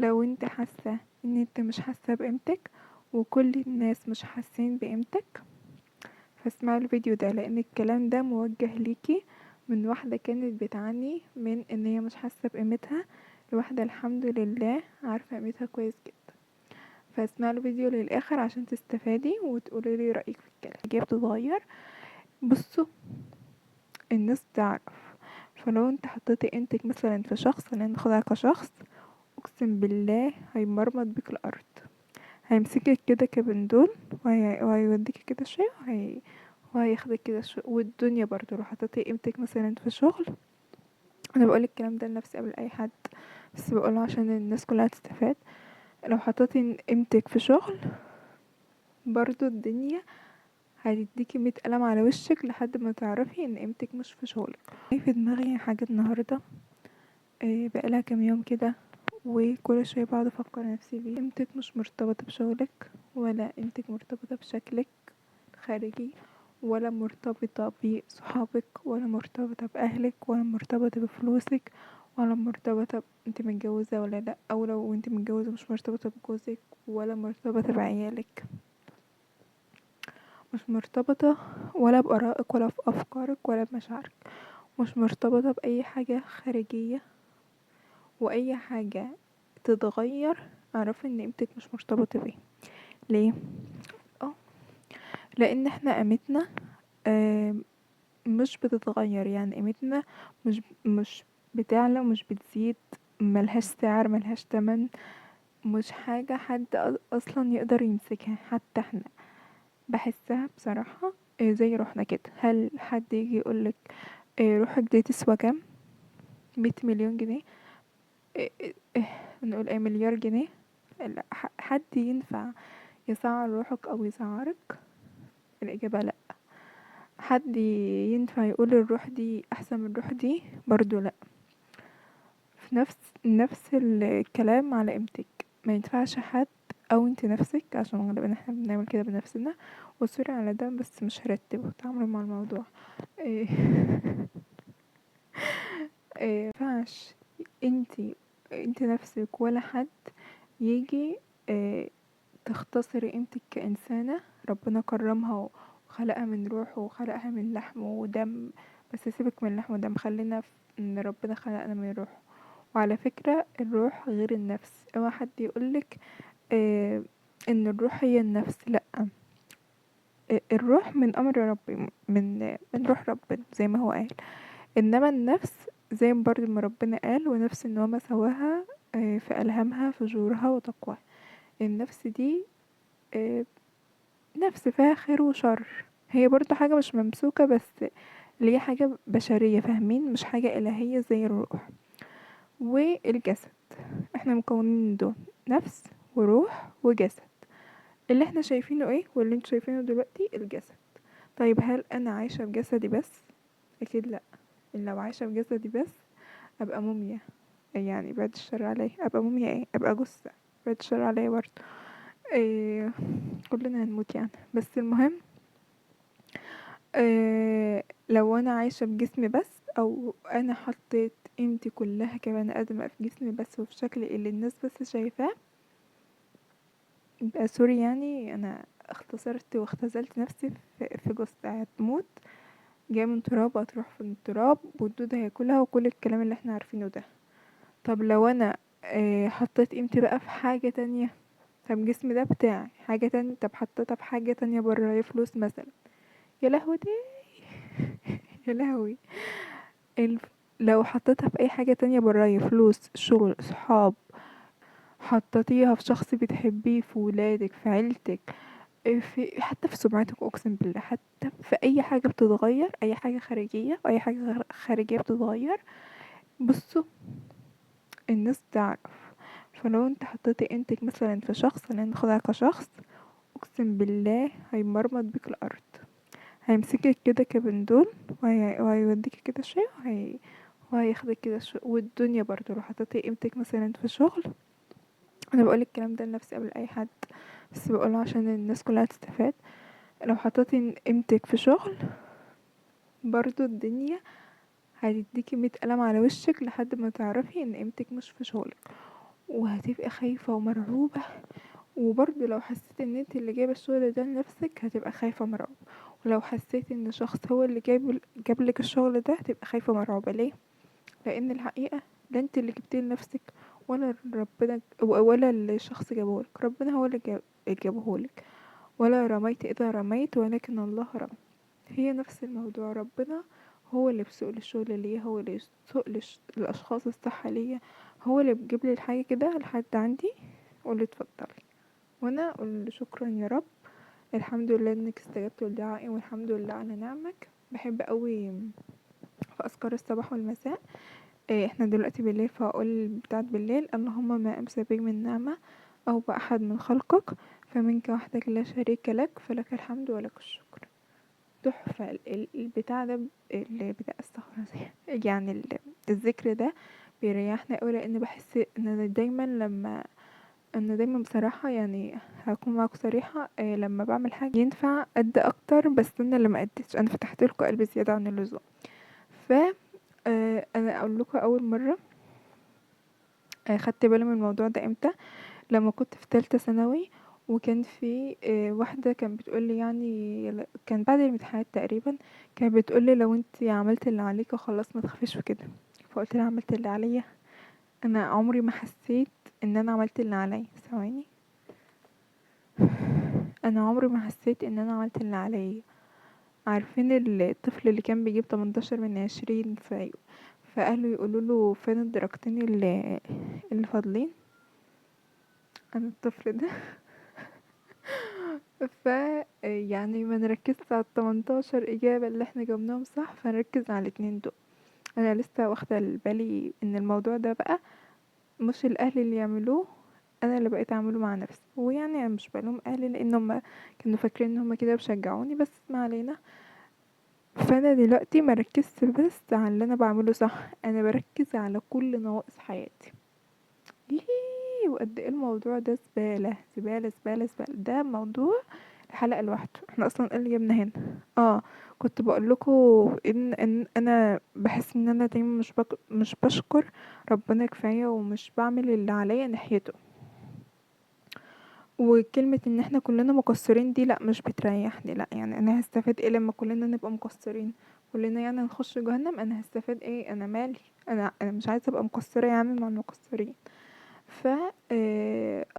لو انت حاسة ان انت مش حاسة بقيمتك وكل الناس مش حاسين بقيمتك، فاسمعي الفيديو ده، لان الكلام ده موجه ليكي من واحدة كانت بتعاني من ان هي مش حاسة بقيمتها، لواحدة الحمد لله عارفة قيمتها كويس جدا. فاسمعي الفيديو للاخر عشان تستفادي وتقولي لي رأيك في الكلام. الحاجة بتتغير، بصوا الناس تعرف، فلو انت حطيتي قيمتك مثلا في شخص، خلينا ناخدها كشخص، اقسم بالله هيمرمط بيك الارض، هيمسكك كده كبندول وهيوديكي كده شوية وهياخدك كده شوية. والدنيا برضو لو حطيتي قيمتك مثلا في شغل، انا بقول الكلام ده لنفسي قبل اي حد، بس بقوله عشان الناس كلها تستفاد. لو حطيتي قيمتك في شغل برضو الدنيا هتديكي 100 قلم على وشك لحد ما تعرفي ان قيمتك مش في شغلك. في دماغي حاجة النهاردة، بقالها كام يوم كده، وكل شوية بقعد افكر نفسي بيه. قيمتك مش مرتبطة بشغلك، ولا قيمتك مرتبطة بشكلك الخارجي، ولا مرتبطة بصحابك، ولا مرتبطة بأهلك، ولا مرتبطة بفلوسك، ولا مرتبطة انت متجوزة ولا لا، او لو انت متجوزة مش مرتبطة بجوزك، ولا مرتبطة بعيالك، مش مرتبطة ولا بآرائك ولا بأفكارك ولا بمشاعرك، مش مرتبطة بأي حاجة خارجية. وأي حاجة تتغير اعرفي ان قيمتك مش مرتبطة بيه. ليه؟ لان احنا قيمتنا مش بتتغير، يعني قيمتنا مش بتعلى ومش بتزيد، ملهاش سعر، ملهاش تمن، مش حاجة حد اصلا يقدر يمسكها. حتى احنا بحسها بصراحة، زي روحنا كده. هل حد يجي يقولك، روحك دي تسوى كام؟ 100 مليون جنيه؟ نقول ايه، مليار جنيه؟ لا، حد ينفع يسعر روحك او يسعرك؟ الاجابة لا. حد ينفع يقول الروح دي احسن من الروح دي؟ برضو لا. في نفس الكلام على قيمتك، ما ينفعش حد او انت نفسك، عشان غالبا احنا بنعمل كده بنفسنا، وسوري على ده بس مش هرتبه، تعاملوا مع الموضوع. ما ينفعش انت نفسك ولا حد يجي تختصري قيمتك كإنسانة ربنا كرمها وخلقها من روحه وخلقها من لحمه ودم، بس سيبك من لحمه ودم، خلينا في ان ربنا خلقنا من روحه. وعلى فكرة الروح غير النفس، اوعى حد يقولك، ان الروح هي النفس، لا، الروح من امر ربي، من روح ربنا زي ما هو قال، انما النفس زي ما برضو ما ربنا قال ونفس ان هو ما سواها، فألهمها فجورها وتقواها. النفس دي، نفس فيها خير وشر، هي برضو حاجة مش ممسوكة، بس اللي هي حاجة بشرية، فاهمين؟ مش حاجة إلهية زي الروح. والجسد احنا مكونين من دول، نفس وروح وجسد. اللي احنا شايفينه ايه واللي انتوا شايفينه دلوقتي الجسد. طيب هل انا عايشة بجسدي بس؟ اكيد لا. لو عايشة بجسدي بس ابقى موميا، يعني بعد الشر عليا. ابقى موميا ايه؟ ابقى جثة، بعد الشر عليا برضه. كلنا هنموت يعني. بس المهم، لو انا عايشة بجسمي بس، او انا حطيت قيمتي كلها كبني ادم في جسمي بس وفي شكلي اللي الناس بس شايفاه، يبقى سوري انا اختصرت واختزلت نفسي في جثة هتموت، جاية من تراب هتروح في التراب والدود هياكلها وكل الكلام اللي احنا عارفينه ده. طب لو انا، حطيت قيمتي بقى في حاجة تانية، طب جسمي ده بتاعي حاجة تانية، طب حطيتها في حاجة تانية بره، هي فلوس مثلا، يا لهوي دي يا لهوي. لو حطيتها في اي حاجة تانية برايا، فلوس، شغل، صحاب، حطيتيها في شخص بتحبيه، في ولادك، في عيلتك، حتى في سمعتك، اقسم بالله حتى في اي حاجة بتتغير، اي حاجة خارجية، اي حاجة خارجية بتتغير. بصوا الناس تعرف، فلو انت حطيتي قيمتك مثلا في شخص، خلينا ناخدها كشخص، اقسم بالله هيمرمط بيك الارض، هيمسكك كده كبندول وهيوديكي كده شوية وهياخدك كده شوية. والدنيا برضو لو حطيتي قيمتك مثلا في شغل، انا بقول الكلام ده لنفسي قبل اي حد، بس بقوله عشان الناس كلها تستفاد. لو حطيتي قيمتك في شغل برضو الدنيا هتديكي 100 قلم على وشك لحد ما تعرفي ان قيمتك مش في شغلك. وهتبقي خايفة ومرعوبة. وبرضه لو حسيت ان انت اللي جايبة الشغل ده لنفسك هتبقى خايفة مرعوبة، ولو حسيت ان شخص هو اللي جاب لك الشغل ده هتبقى خايفة مرعوبة. ليه؟ لان الحقيقة لا انت اللي جبتيه لنفسك ولا ربنا ولا الشخص جابهولك، ربنا هو اللي جابهولك. ولا رميت اذا رميت ولكن الله رمى. هي نفس الموضوع، ربنا هو اللي بيسوق لي الشغل ليا، هو اللي بيسوق لي الاشخاص الصح ليا، هو اللي بيجيب لي الحاجة كده لحد عندي ويقول لي اتفضلي، وانا اقول له شكرا يا رب، الحمد لله انك استجبت لدعائي والحمد لله على نعمك. بحب قوي في اذكار الصباح والمساء، احنا دلوقتي بالليل فاقول بتاعت بالليل، اللهم ما امسى بي من نعمة او باحد من خلقك فمنك وحدك لا شريك لك فلك الحمد ولك الشكر. تحفة البتاع ده، البتاع استغفر الله العظيم. الذكر ده بيريحنا قوي، لان بحس ان انا دايما لما انا دايما بصراحة هكون معاكم صريحة، لما بعمل حاجة ينفع ادي اكتر، بس انا اللي ما اديتش، انا فتحت لكم قلبي زيادة عن اللزوم. انا اقول لكم اول مرة، خدت بالي من الموضوع ده امتى، لما كنت في ثالثة ثانوي، وكان في، واحدة كانت بتقول لي، كان بعد الامتحانات تقريبا، كانت بتقول لي لو انت عملت اللي عليك وخلاص ما تخافيش وكده. فقلت لها عملت اللي عليا؟ انا عمري ما حسيت ان انا عملت اللي عليا. ثواني، انا عمري ما حسيت ان انا عملت اللي عليا. عارفين الطفل اللي كان بيجيب 18 من 20 فاهله يقولوا له فين الدرجتين اللي فاضلين؟ انا الطفل ده. ما نركزش على التمنتاشر اجابة اللي احنا جبناهم صح، فنركز على الاتنين دول. انا لسه واخده بالي ان الموضوع ده بقى مش الاهل اللي يعملوه، انا اللي بقيت اعمله مع نفسي. ويعني انا مش بلوم اهلي لان هم كانوا فاكرين ان هم كده بيشجعوني، بس ما علينا. فانا دلوقتي ما ركزتش بس على اللي انا بعمله صح، انا بركز على كل نواقص حياتي. ييه، وقد ايه الموضوع ده زبالة زبالة زبالة زبالة. ده موضوع الحلقة لوحده، احنا اصلا ايه اللي جبنا هنا؟ كنت بقول لكم ان انا بحس ان انا دايما مش بشكر ربنا كفاية، ومش بعمل اللي عليا ناحيته. وكلمة ان احنا كلنا مقصرين دي لا مش بتريحني. لا انا هستفاد ايه لما كلنا نبقى مقصرين؟ كلنا نخش جهنم، انا هستفاد ايه؟ انا مالي، انا مش عايزة ابقى مقصرة يا عم مع المقصرين.